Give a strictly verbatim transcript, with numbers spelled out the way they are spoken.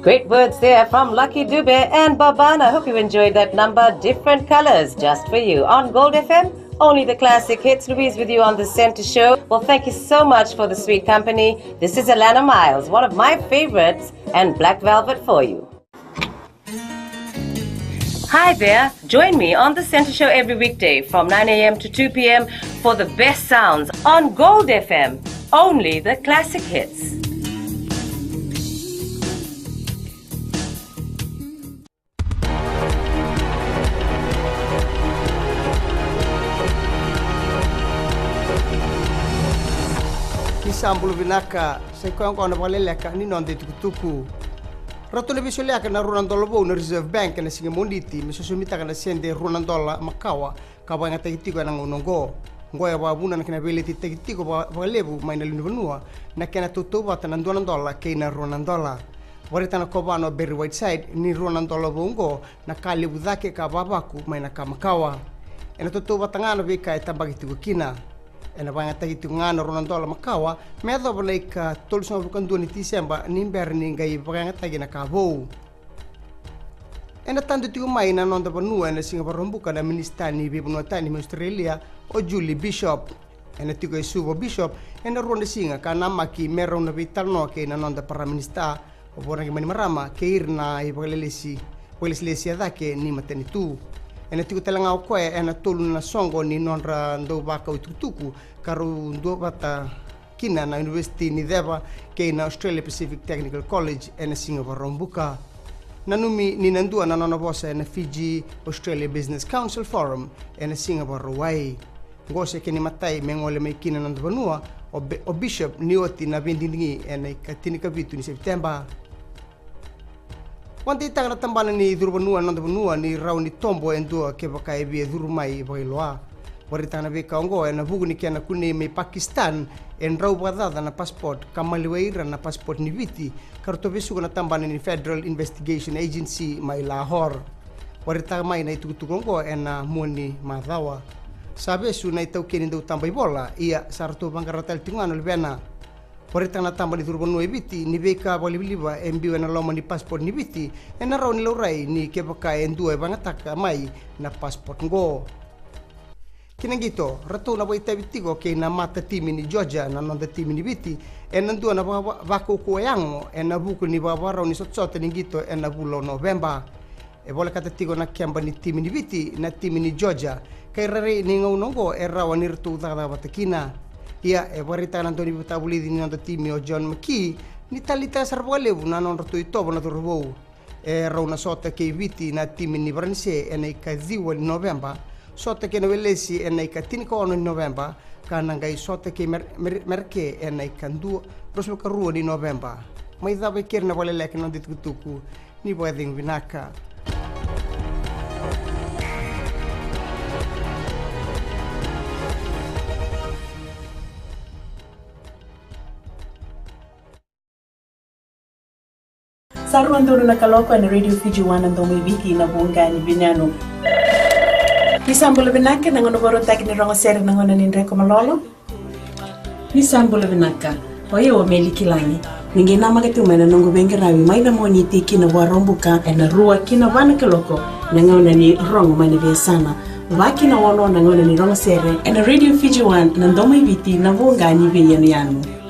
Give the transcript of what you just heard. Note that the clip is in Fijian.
Great words there from Lucky Dube and Babana. Hope you enjoyed that number. Different colors just for you on Gold F M. Only the classic hits. Louise with you on the Centre Show. Well, thank you so much for the sweet company. This is Alannah Myles, one of my favorites, and Black Velvet for you. Hi there. Join me on the Centre Show every weekday from nine a m to two p m for the best sounds on Gold F M. Only the classic hits. Ni sa bula vinaka, sa i koya oqo na vakaleleka ni noda itukutuku. Ratou na veisoliyaka na rua na dola vou na Reserve Bank ena siga Moniti me sosomitaka na sede rua na dola makawa ka vakayagataki tiko ena gauna oqo. Oqo e vakavuna na kena veiletitaki tiko vaka- vakalevu mai na lewe ni vanua na kena tautauvata na dua na dola kei na rua na dola. Vakaraitaka na kovana o Barry Whiteside ni rua na dola vou oqo na ka levu cake ka vavaku mai na ka makawa. Ena tautauvata ga na veika e tabaki tiko kina. Ena vakayagataki tiko ga na rua na dola makawa me yacova na ika tolusagavulu ka dua ni Tiseba ni bera ni qai vakayagataki na ka vou. Ena tadu tiko mai na noda vanua ena siga Vakaraubuka na minisita ni veivanua tani mai Australia, o Julie Bishop. Ena tiko e Suva o Bishop ena rua na siga ka namaki me rau na veitalanoa kei na noda Paraiminisita, o Voreqe Bainimarama, kei ira na ivakalesilesi, vakalesilesi e cake ni matanitu. Ena tiko tale ga o koya ena tolu na soqo ni nodra dauvakau itukutuku ka rau duavata kina na Univesiti ni Ceva kei na Australia Pacific Technical College ena siga Vakaraubuka. Nanumi ni na dua na nona vosa ena Fiji Australia Business Council Forum ena siga Vakarauwai. Oqo se kena imatai me gole mai kina na noda vanua o Be- o Bishop ni oti na veidigidigi ena ika tinikavitu ni Sepiteba. Vakadeitaka na tabana ni curu vanua ena noda vanua ni rawa ni tobo e dua kevaka e via curu mai vakailoa. Vakaraitaka na veika oqo ena vuku ni kena kunei mai Pakistan e drau vakacaca na passport ka maliwai ira na passport ni Viti, ka ratou vesuka na tabana ni Federal Investigation Agency mai Lahore. Vakaraitaka mai na itukutuku oqo ena mua ni macawa. Sa vesu na itaukei ni dautaba ivola, ia sa ratou vaqara tale tiko ga na luvena. Vakaraitaka na taba ni curu vanua e Viti ni veika vakalivaliva e biu ena loma ni passport ni Viti ena rawa ni laurai ni kevaka e dua e vakayagataka mai na passport oqo. Kina qito, ratou na vakaitavi tiko kei na mata timi ni Georgia na noda timi ni Viti ena dua na vaka- vakaukauwa yago ena vuku ni vakavakarau ni sotasota ni qito ena vula o Noveba. E volekata tiko na keba ni timi ni Viti na timi ni Georgia, ka rairai ni gauna oqo e rawa ni ratou cakacaka vata kina. Ia e vakaraitaka na dauniveivakatavulici ni noda timi o John McKee ni taleitaka sara vakalevu na nodratou itovo na cauravou. E rau na sota kei Viti na timi ni Varanise ena ika ciwa ni Noveba, sota kei na Welesi ena ika tinikaono ni Noveba, ka na qai sota kei Mer- Mer- Mereke ena ika dua- ruasagavulu ka rua ni Noveba. Mai cava e keri na vakaleleka ni noda itukutuku. Ni vakacegu vinaka. Sa rua donu na kaloko ena Radio Fiji One na domo i Viti na vuqa ni veiyanuyanu. Ni sa bula vinaka, na gauna vakarautaki ni rogo sere na gauna ni dreko malolo. Ni sa bula vinaka. O yau o Meli Kilagi. Ni qai namaka tu mai na noqu veiqaravi mai na Moniti ki na Vakaraubuka ena rua ki na va na kaloko na gauna ni rogo mai na veiyasana. Va ki na ono na gauna ni rogo sere ena Radio Fiji One na domo i Viti na vuqa ni veiyanuyanu.